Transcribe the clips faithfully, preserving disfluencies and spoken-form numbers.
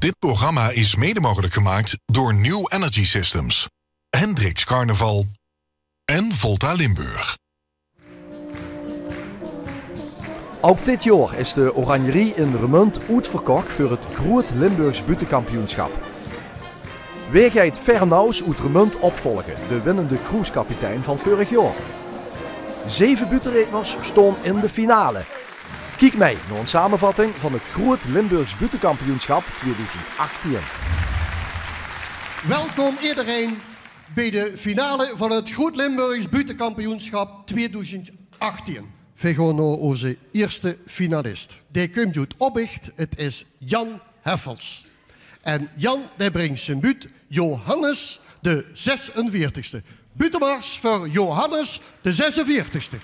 Dit programma is mede mogelijk gemaakt door New Energy Systems, Hendricks Carnaval en Volta Limburg. Ouk dit jaor is de Oranjerie in Remunj oetverkoch veur het Groot Limburgs Buuttekampioensjap. Wae geit Fernauws oet Remunj opvolge, de winnende cruisekapitein van veurig jaor? Zeve buuttereedners staon in de finale. Kiek mei nao ein samevatting van het Groot Limburgs Buuttekampioensjap tweeduizend achttien. Welkom iedereen bij de finale van het Groot Limburgs Buuttekampioensjap tweeduizend achttien. Veer gaon nao ózze ierste finalist. Dae kump oet Oppicht, het is Jan Heffels. En Jan, dae bringk zien buut Johannes de zesenveertigste. Buuttemars veur Johannes de zesenveertigste.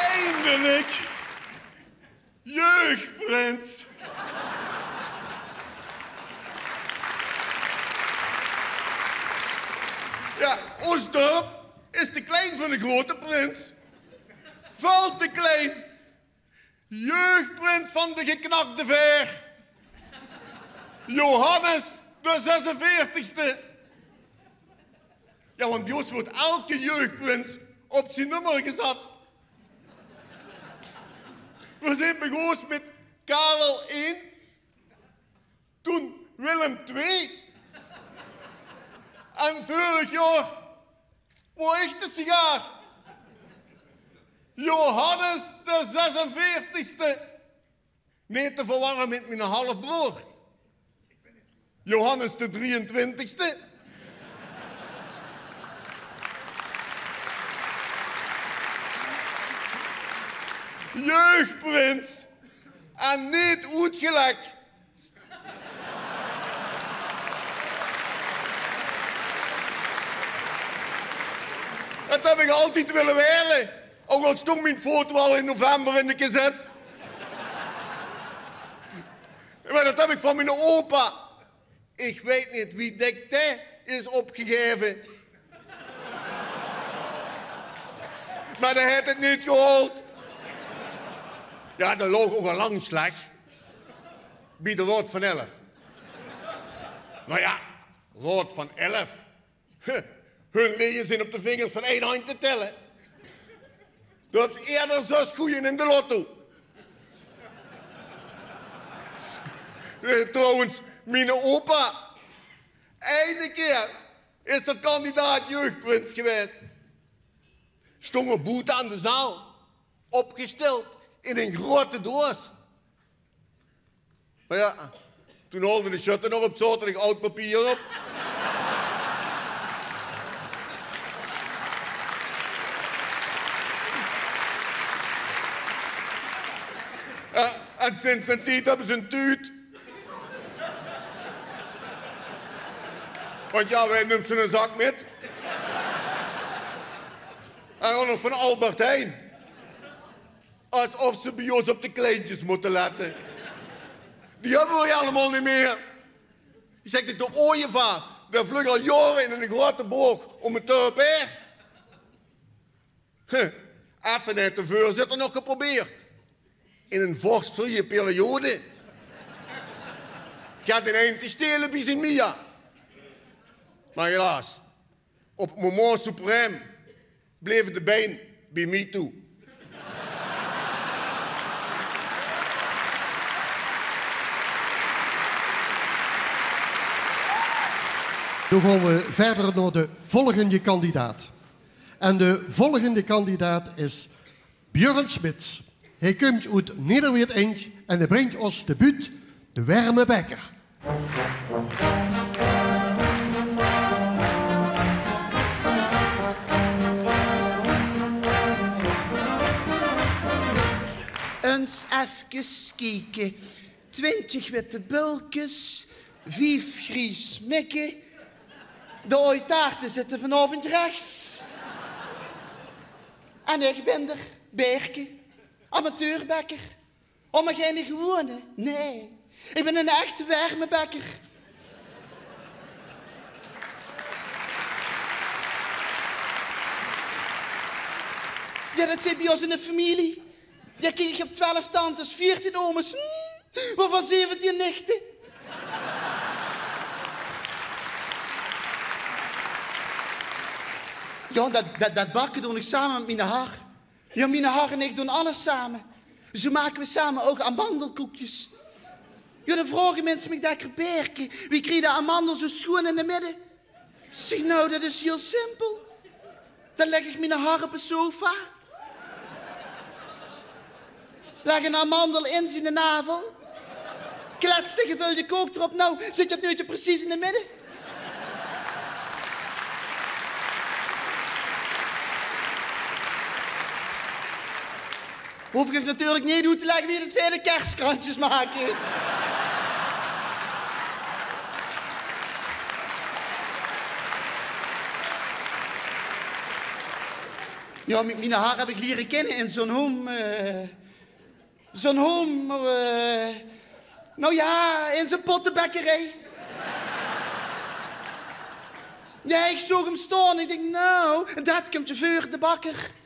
Eindelik! Jeugdprins! Jao, ós dörp is te klein veur de grote prins. Väöl te klein. Jeugdprins van de Geknakde Vaer. Johannes de zesenveertigste. Jao, want bie ós wuuert eder jeugdprins op zien nummer gezat. Veer zeen begós mit Karel ein, toen Willem twee. En veurig jaor, wo ich de sigaar? Johannes de zesenveertigste. Neet te verwarre mit miene halfbroor. Johannes de drieëntwintigste. Jeugdprins. En neet oetgelek. Det höb ich altied wille waere. Ouch al stóng mien foto al in november in de gezèt. Mer det höb ich van miene opa. Ich weit neet wie dèk dae is opgegaeve. Mer dae haet 't neet gehaold. Jao, dae loog ouch al lang slech. Bie de Raod van Elf. Noe jao, Raod van Elf. Hun leje zeen op de vingers van ein handj te tèlle. Doe höbs ierder zös goeie in de lotto. Eh, trouwens, miene opa, eine kier is 'r kandidaat jeugdprins gewaes. Stóng 'r boete aan de zaal, opgestèld in ein groete doos. Mer jao, toen haolde de sjötte nog op zaoterdig aud papier op. Jao, en sinds daen tied höbbe ze 'n tuut. Want jao, wae nump zoe'n zak mit? En ouch nog van Albert Heijn. Esof ze bie ós op de kleintjes mótte lètte. Die höbbe v'r allemaol neet mieë. Ich zèk, de ooievaar, dae vlög al jaore in eine grote boog óm 't dörp haer. Huh, effe haet de veurzitter nog geprobeerd. In ein vorstvrieje periode. Get in ein te stele bie zien Mia. Mer helaas. Op 't moment suprême bleve de bein bie miech toe. Dan gaon v'r wiejer nao de volgende kandidaat. En de volgende kandidaat is Björn Smits. Hae kump oet Nederweert-Eindj en hae bringk ós de buut De Werme Bekker. Ins efkes kieke. Twintig witte bulkes, vief gries mikke. De ooitaarte zitte vanaovendj rechs. En ich bin d'r, Berke. Amateurbekker. Oh, mer geine gewone. Nae. Ich bön eine echte wermebekker. Jao, det zit bie ós in de femilie. Jao, kiek, ich höb twelf tantes, veertien ooms, hm, wovan zeventien nichte. Jao, det, det, det bakke doon ich same mit miene har. Jao, miene har en ich doon alles same. Zo make we same ouch amandelkoekjes. Jao, dan vraoge minse mich dèkker: "Berke, wie kriegs se de amandel zo sjoeën in de midde?" Ich zèk: "Nou, det is hiel simpel. Dan lèk ich miene har op de sofa. Lèk ein amandel in ziene navel. Klets de gevölde kook d'rop. Nou, zit det neutje precies in de midde." Hoof ich uch natuurlik neet oet te lègke wie det veer de kerskrantjes make. Jao, mi-, miene har höb ich liere kinne in zoe'n home, eh, zoe'n home, eh, nou jao, in zoe'n pottebekkerie. Jao, ich zoog 'm staon. Ich dink: "Nou, det kump veur de bakker."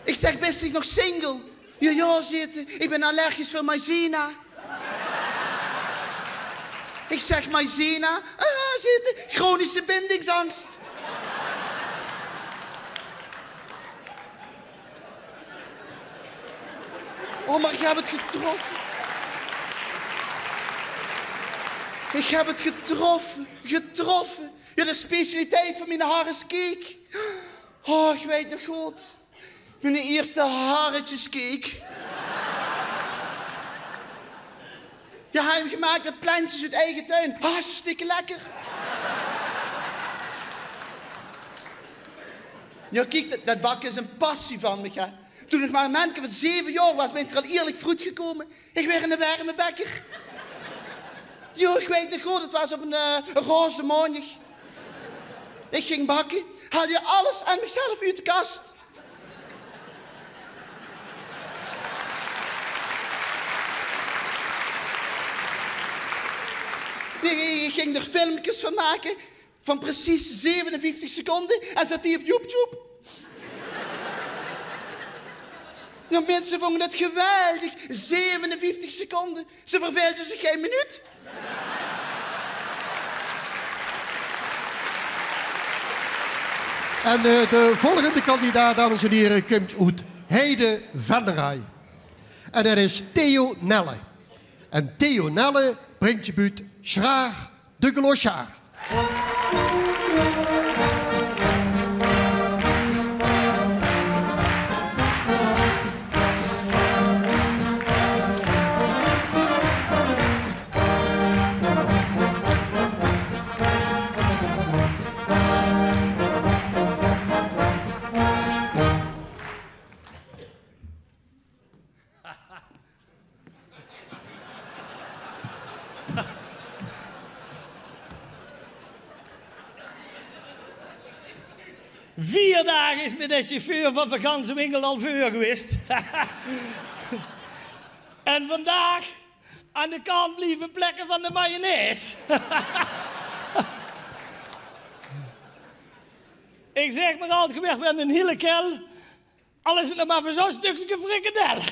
Ich zèk: "Bis dich nog single?" "Jao, jao," zeet 'r, "ich bön allergisch veur maïzena." Ich zèk: "Maïzena?" "Ah," zeet 'r, "chronische bindingsangst." Oh, mer ich höb 't getroffe. Ich höb 't getroffe, getroffe. Jao, de specialiteit van miene har is cake. Oh, ich weit nog good. Miene ierste harretjescake. Jao, hae haet 'm gemaak mit plentjes oet eige tuin. Hartstikke lekker. Jao, kiek, det, det bakke is ein passie van mich, hè. Toen ich mer ein menke van zeve jaor waas, bön ich d'r al ierlik veur oetgekómme. Ich waer eine wermebekker. Jao, ich weit nog good, 't waas op ein, eh, roze maondig. Ich ging bakke, haalde alles aan michzelf oet de kas. Ich, ich ging d'r filmkes van make van precies zevenenvieftig seconde en zat die op YouTube. De minse vónge det geweldig. Zevenenvieftig seconde. Ze verveelde zich gein minuut. En, eh, de volgende kandidaat, dames en heren, kump oet Heide-Venray. En det is Theo Nelle. En Theo Nelle bringk 't buut Sjraar de Clochard. Veer daag is mich de sjefeur van Van Ganse Winkel al veur gewaes. En vandaag aan de kant blieve plekke van de mayonaise. Ich zèk mer altied: "Geer waert waal eine hiele kel, al is 't nog mer veur zoe'n stökske frikandel."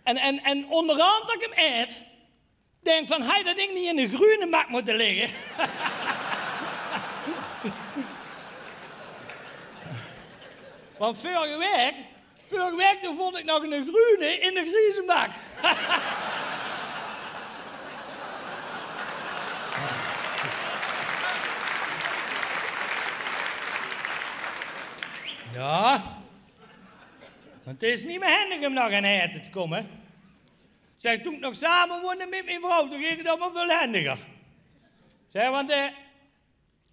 En, en, en óngerhand det ich 'm aet, dink van: "Haaj det dink neet in de greune mak mótte ligke?" Want veurige waek Veurige waek toen vónj ich nog eine greune in de grieze mak. Jao, want 't is neet mie hendig óm nog aan aete te kómme. Zèk, toen ich nog same woonde mit mien vrouw, toen ging 't allemaol väöl hendiger. Zèk, want, eh,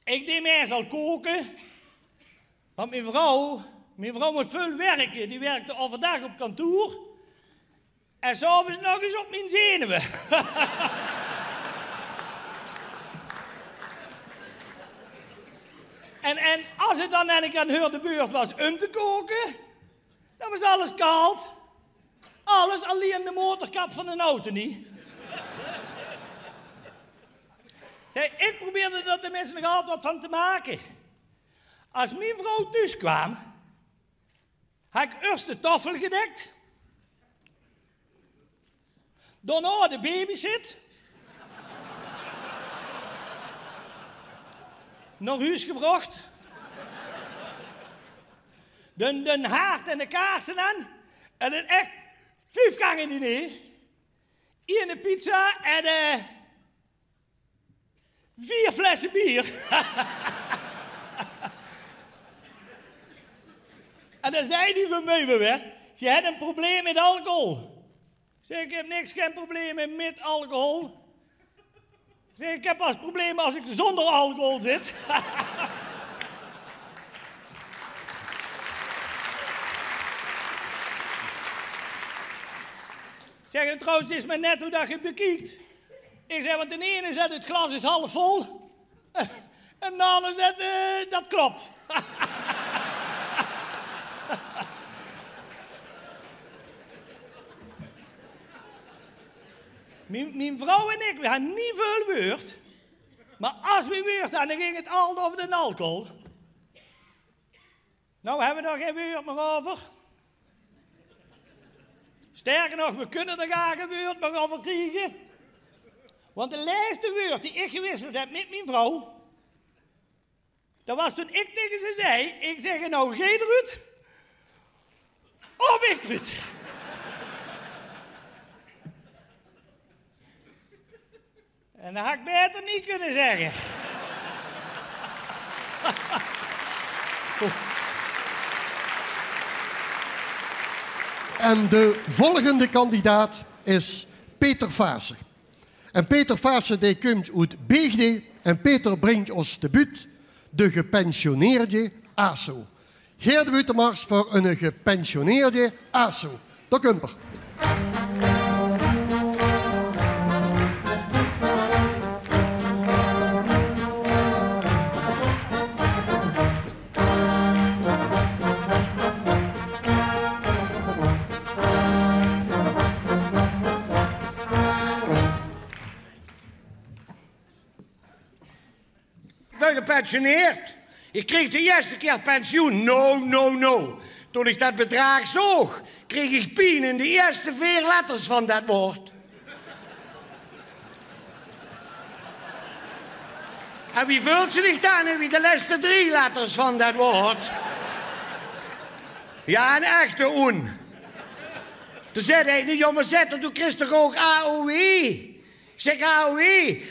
ich deej meistal kaoke, want mien vrouw, mien vrouw mót väöl wirke. Die wirkde euverdaag op kantoor. En 's aoves nog ins op mien zenuwe. En, en as 't dan eine kier aan häör de beurt waas um te koke, dan waas alles kald. Alles, allein de motorkap van d'n auto neet. Zèk, ich probeerde d'r tenminste nog altied wat van te make. As mien vrouw thoes kwaam, haw ich ierst de taofel gedèk. Daonao de babysit nao hoes gebrocht. D'n, d'n haard en de kaarse aan. En 't ech viefgange diner. Eine pizza en, eh, veer flesse beer. En dan zag die van mej weer: "Geer höb ein probleem mit alcohol." Ich zèk: "Ich höb niks, gein probleme mit alcohol." Ich zèk: "Ich höb pas probleme as ich zónger alcohol zit." Ich zèk: "En trouwens, 't is mer net wie det geer 't bekiek." Ich zèk: "Want d'n eine zaet 't glas is half vol. En d'n andere zaet, eh, det klop." Mien, mien vrouw en ich, weer hawwe neet väöl wäörd. Mer as weer wäörd hawwe, dan ging 't altied euver d'n alcohol. Noe höbbe weer dao gein wäörd mier euver. Sterker nog, weer kónne dao gaar gein wäörd mier euver kriege. Want de lèste wäörd die ich gewisseld höb mit mien vrouw, det waas toen ich taenge ze zag: "Ich zèk: noe geer d'roet of ich d'roet." En det haw ich baeter neet kónne zègke. En de volgende kandidaat is Peter Faassen. En Peter Faassen, dae kump oet Beegde. En Peter bringk ós de buut De Gepensioneerde Aso. Geer de buut de mars veur eine gepensioneerde aso. Dao kump 'r. Ich bön gepensioneerd. Ich kreeg de ierste kier pensioen. No, no, no. Toen ich det bedraag zoog, kreeg ich pien in de ierste veer letters van det waord. En wie veultj ze zich dan, wie de lèste drie letters van det waord? Jao, ein echte oen. Toen zag eine jóng: "Mer zèt, doe kriegs toch ouch A O W?" Ich zèk: "A O W,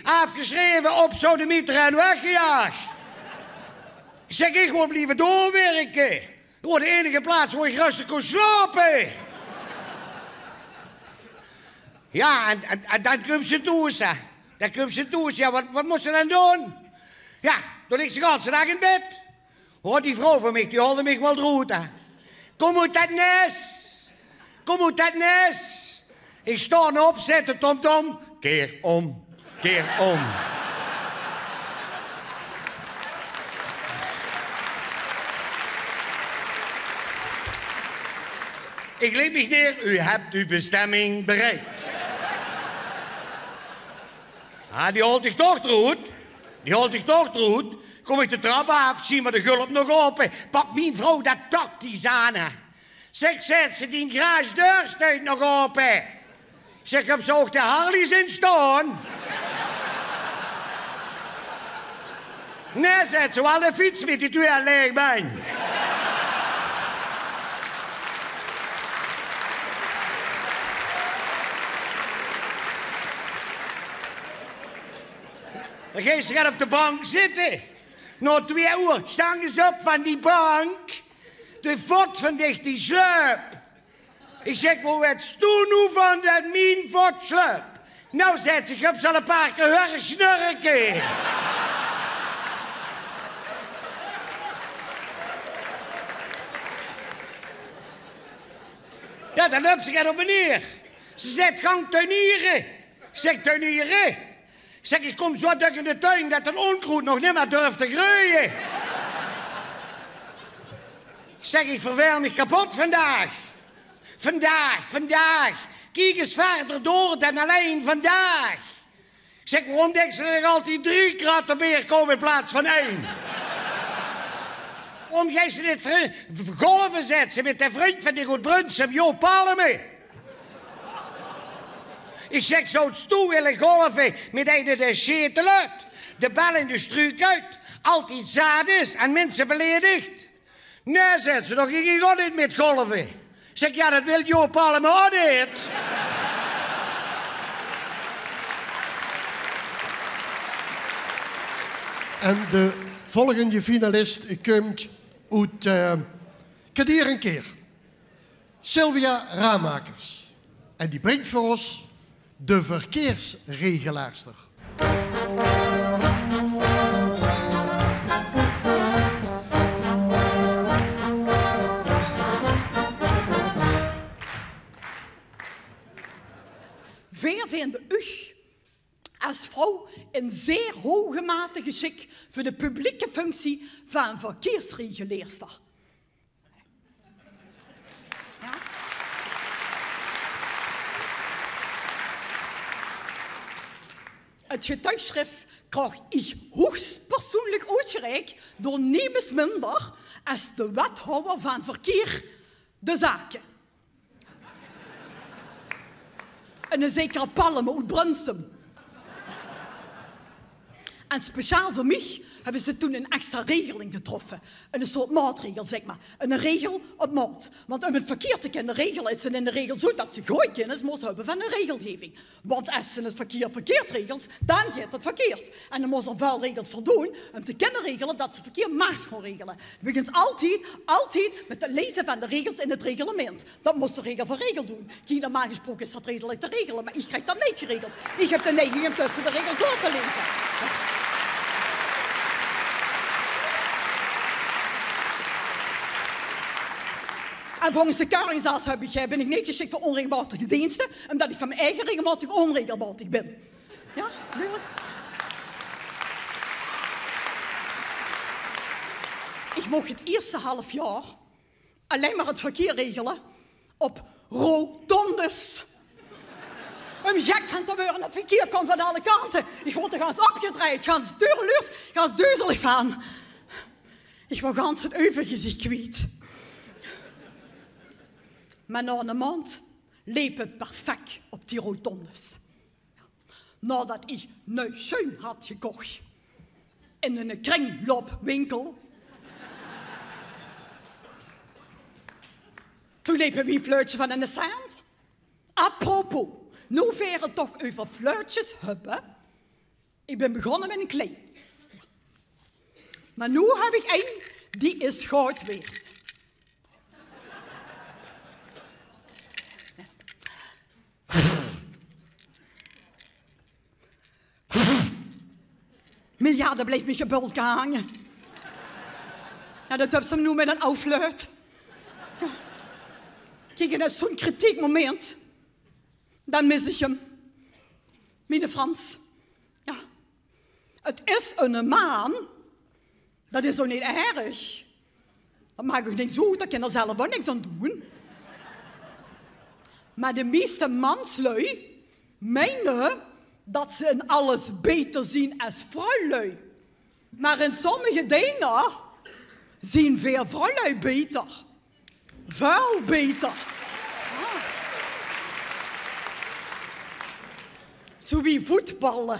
aafgesjreve, op sodemieter en weggejaag." Ich zèk: "Ich wil blieve doorwirke. Det waas de einige plaats wo ich rustig kós slaope." Jao, en, en, en dan kump ze thoes, hè. Dan kump ze thoes. Jao, waat, waat mós ze dan doon? Jao, dan ligk ze de ganse daag in bèd. Hoor, die vrouw van mich, die haolde mich waal d'roet, hè. Kóm oet det nes. Kóm oet det nes. Ich staon op, zèt de tomtom. Keer óm. Keer óm. Ich lik mich neer, u hebt uw bestemming bereikt. Ah, die haolt dich toch d'roet. Die haolt dich toch d'roet. Kóm ich de trap aaf, zeen v'r de gulp nog aope. Pak mien vrouw det tactisch aan, hè. Zèk, zèt ze, dien garaagedeur steit nog aope. Zèk, höbs se ouch de Harley zeen staon? Nae, zèt ze, waal de fiets mit die twee laeg been. Dan geis se get op de bank zitte. Nao twee oer sjtange ze op van die bank. De vot van dich, die sjleup. Ich zèk: "Wo wèts doe noe van det mien vot sjleup?" "Noe," zaet ze, "ich höb ze al e paar kier heure sjnurke." Jao, dan löp ze get op en neer. Ze zaet: "Gank tuiniere." Ich zèk: "Tuiniere?" Ich zèk: "Ich kóm zo dök in de tuin det 't ónkroed nog nimmer durf te greuje." Ich zèk: "Ich verveel mich kepot vandaag. Vandaag, vandaag. Kiek ins wiejer door dan allein vandaag." Ich zèk: "Waorom dinks se det ich altied drie kratte beer koup in plaats van ein? Waorom geis se neet vri-, golve zètte mit dae vrundj van dich oet Brunssum, Jo Palme?" Ich zèk: "Zóws doe wille golve mit eine dae sjetelet, de bal in de struuk haet, altied zaat is en minse beledigt?" "Nae," zaet ze, "dao góng ich ouch neet mit golve." Ich zèk: "Jao, det wilt Jo Palme ouch neet." En de volgende finalist kump oet, eh, Kadier en Keer. Sylvia Ramakers. En die bringk veur ós de verkeersregelaarster. Veer vinde uch es vrouw ein zeer hoge mate gesjik veur de publieke functie van verkeersregeleerster. Jao. 't Getuigsjrif kraog ich hoegspersoenlik oetgereik door nemes minder es de wethouwer van verkeerde zake. Eine zekere Palme oet Brunssum. En speciaal veur mich höbbe ze toen ein extra regeling getroffe. Ein soort maotregel, zèk mer. Ein regel op maot. Want óm 't verkeer te kinne regele, is 't in de regel zoe det ze gooj kinnis mós höbbe van de regelgeving. Want es ze 't verkeer verkeerd regelt, dan geit 't verkeerd. En dan mós ze väöl regels voldoon óm te kinne regele det ze verkeer maags gaon regele. Wiegens altied, altied mit 't laeze van de regels in 't reglement. Det mós ze regel veur regel doon. Kiek, normaal gesproke is det redelijk te regele, mer ich krieg det neet geregeld. Ich höb de neiging óm tösse de regels door te laeze. En volges de Keuringsdienst höb ich, eh, bin ich neet gesjik veur ónregelmaotige deenste, ómdet ich van mien eige regelmaotig ónregelmaotig bin. Jao, duidelijk. Ich moch 't ierste half jaor allein mer 't verkeer regele op rotondes. Óm gek van te waere, 't verkeer kaom van alle kante. Ich woort d'r gans opgedrejd, gans tureluurs, gans duzelig van. Ich waor gans 't euvergeziech kwiet. Mer nao 'n maond leep 't perfek op die rotondes. Naodet ich nuuj sjuun had gekoch in eine kringloopwinkel, toen leep mien fluitje van eine cent. Apropos, noe veer 't toch euver fluitjes höbbe. Ich bin begonne mit ein klein. Mer noe höb ich ein, die is goud waerd. Mer jao, dao blijf mich gebulke hange. Jao, det höbs se noe mit ein aw fluit. Kiek, en op zoe'n kritiek moment, dan mis ich 'm. Miene Frans. Jao. 't Is eine maan. Det is ouch neet erg. Det maak ouch niks oet, dao kin 'r zelf ouch niks aan doon. Mer de meiste manslui meine det ze in alles beter zien es vrouwlui. Mer in sommige dinger zien veer vrouwlui beter. Väöl beter. Zoe wie voetballe.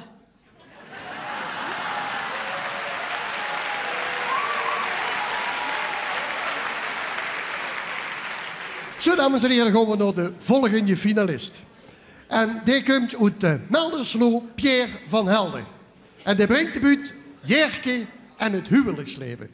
Zo, dames en here, gaon v'r nao de volgende finalist. En dae kump oet, eh, Meldersloo, Pierre van Helden. En dae bringk de buut Jerke en 't huwelijkslaeve.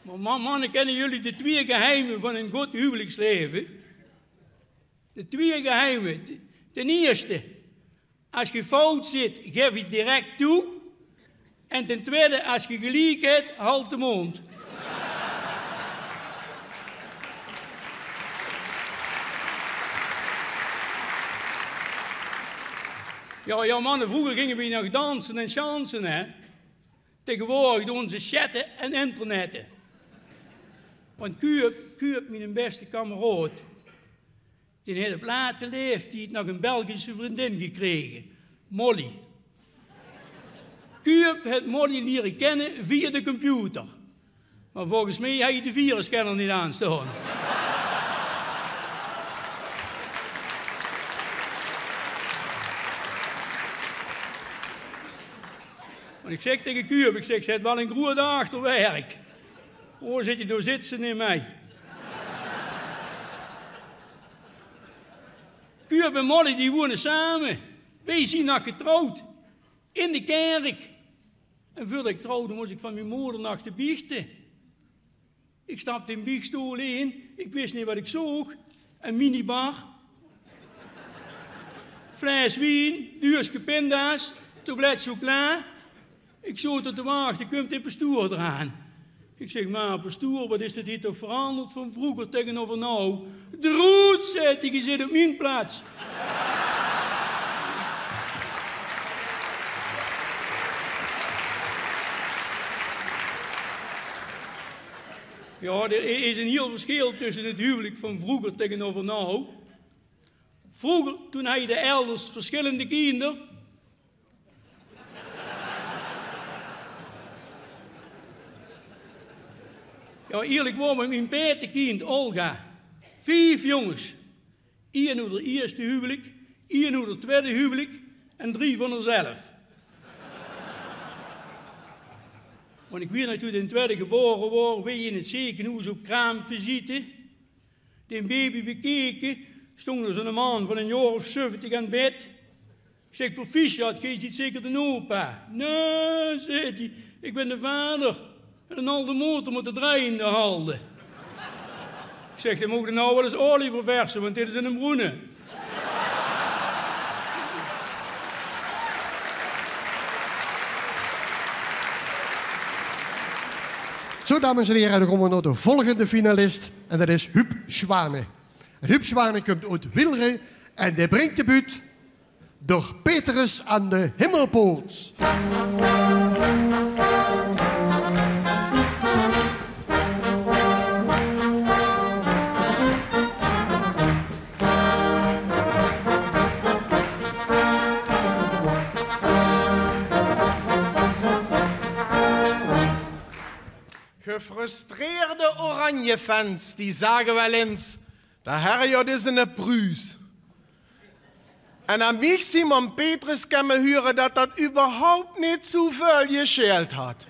Mer ma-, manne, kenne jullie de twieë geheime van ein good huwelijkslaeve? De twieë geheime. Ten ierste, As ge fout zit, gef 't direk toe. En ten twiede, as ge geliek het, halt de mond. Ja, ja, manne, vroeger ginge we nog danse en sjanse, hè. Tegenwoordig doen ze chatte en internette. Want Kuup, Kuup, mien beste kameraod, dee het op late leeftied nog een Belgische vriendin gekregen. Molly. Kuup het Molly leren kennen via de computer. Maar volgens mij had je de virusscanner niet aanstaan. Want ik zeg tegen Kuup, ik zeg: "Ze het wel een groot achterwerk. Oh," zit je, "door zit ze niet mee." Kuup en Molly, die wonen samen. Wij zien nog getrouwd. In de kerk. En voordat ik trouwde, moest ik van mijn moder nog de biechten. Ik stapte in biechstoel in. Ik wist niet wat ik zoog. Een minibar. Fles wien, duurske pinda's, tablet chocola. Ik zoot er te wachten, komt de pastoor eraan. Ik zeg: "Maar pastoor, wat is dit hier toch veranderd van vroeger tegenover nou?" "Droet," zet hij, "je zit op mijn plaats." Ja, er is een heel verschil tussen het huwelijk van vroeger tegenover nou. Vroeger, toen hadden de elders verschillende kinderen. Ja, eerlijk waar, met mijn petekind Olga. Vief jongens. Ien oet het eerste huwelijk, ien oet het tweede huwelijk en drie van haarzelf. Want ik weet nog, toen de tweede geboren was, weer in het ziekenhuis op kraamvisite. De baby bekeken, stond er zo'n man van een jaar of zeventig aan bed. Ik zeg: "Proficiat, gij ziet zeker de opa." "Nee," zegt hij, "ik ben de vader. En dan al de motor moeten draaiende houden." Ik zeg: "Dan mogen we nou wel eens olie verversen, want dit is een broene." Zo, dames en heren, dan komen we naar de volgende finalist. En dat is Huub Zwanen. En Huub Zwanen komt uit Wilre en die brengt de buut Door Petrus aan de Himmelpoort. Gefrustreerde Oranje-fans, die zagen wel eens: "De herre, ja, dit is een Pruus." En aan mich, Simon Petrus, kan me huren dat dat überhaupt niet zoväöl gescheeld had.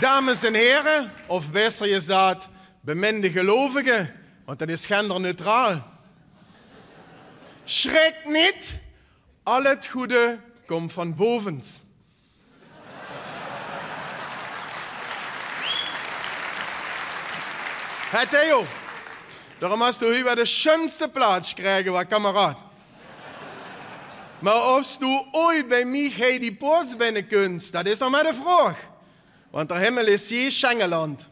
Dames en heren, of besser gezegd, beminde gelovigen, want dat is genderneutraal. Schrik niet, al het goede komt van bovens. Hè Theo, daorum has doe hie weer de sjunste plaats gekrege, wa kameraad. Mer ofs doe ooit bie mich hie die poorts binne kuns, dat is nog mer de vraog. Want d'r himmel is gee Schengeland.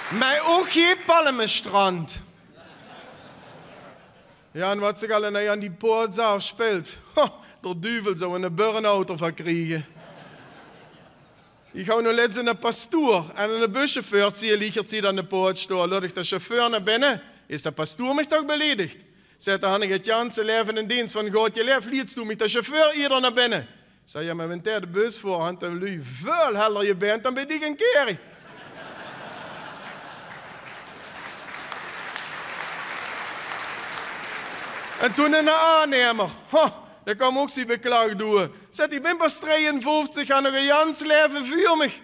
Mer ouch gee Palmestrand. Ja, en wat zich allemaol aan die poorts aafspeelt. Ho, d'r duvel zou 'ne burn-out d'rvan kriege. Ich haw noe lets 'ne pastoor en 'ne bussjefeur zie licher zie aan de poort stoon. Laot ich de sjefeur nao binne, is de pastoor mich toch beledigd. Zaet 'r: "Han ich 't janse laeve in deens van God gelaef, liets doe mich de sjefeur ieëder nao binne." Zaet 'r: "Ja, mer wen dae de bus veur, han de luuj väöl heller gebeend dan bie dich en Keri." En toen 'ne aannemer, ho, dae kaom ouch zie beklag doon. Zaet 'r: "Ich bin pas drieënvieftich, han nog e jans laeve veur mich."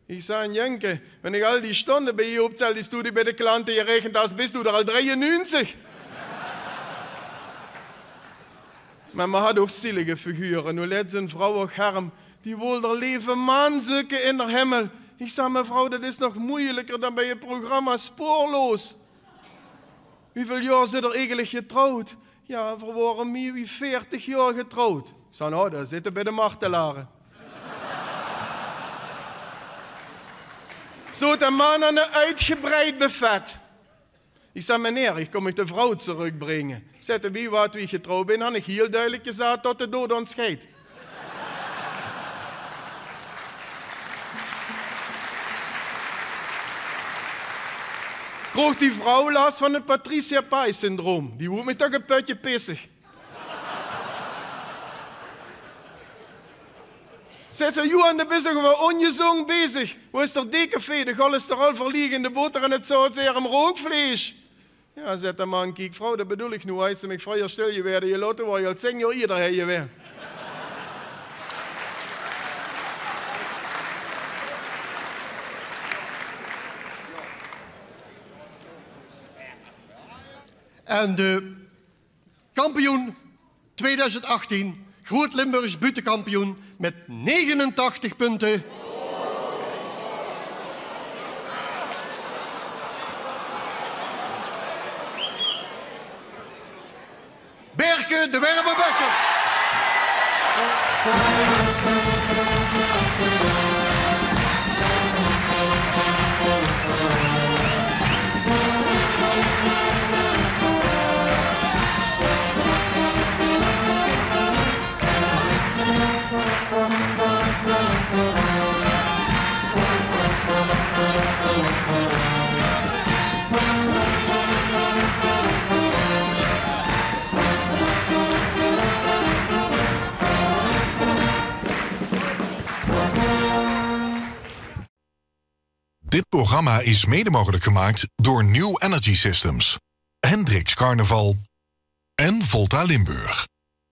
Ich zaan: "Jenke, wen ich al die sjtónde bie dich optèl, die doe ich bie de klante gerekend has, bis doe d'r al drieënneuntjig." Mer me hat ouch zielige figure. Noe lets 'n vrouw, och herm, Die wol d'r leve man zeuke in d'r himmel. Ich zag: "Mevrouw, det is nog meujelieker dan bie 't programma Spoorloos. Wieväöl jaor zit d'r eigelik getrouwd?" "Jao, veer waore mie wie veertig jaor getrouwd." Ich zag: "Nou, dan zitte bie de martelare." Zoot de man aan 'n oetgebreid buffet. Ich zag: "Meneer, ich kóm uch de vrouw trökbringe." Zaet 'r: "Wie, waat, wie ich getrouwd bin?" "Han ich hieël dudelik gezaat: tot de doead ós sjeid." Kroog die vrouw las van 't Patricia Paay-syndroom. Die wool mich toch e pötje pissig. Zaet ze: "Johan, doe bis toch waal óngezóng bezig. Wo is d'r deken vee? De cholesterol verlieg in de boter en 't zout zeer in 't rookvleis." "Jao," zaet de man, "kiek vrouw, det bedoel ich noe. Hads se mich vreuger stil jewaere jelaote, waor ich al tieën jaor ieëder hie jewaes." En de kampioen tweeduizend achttien, Groot Limburgs buuttekampioen mit negenentachtig punte, Berke de Werbebekker. Dit programma is mede mogelijk gemaakt door New Energy Systems, Hendricks Carnaval en Volta Limburg.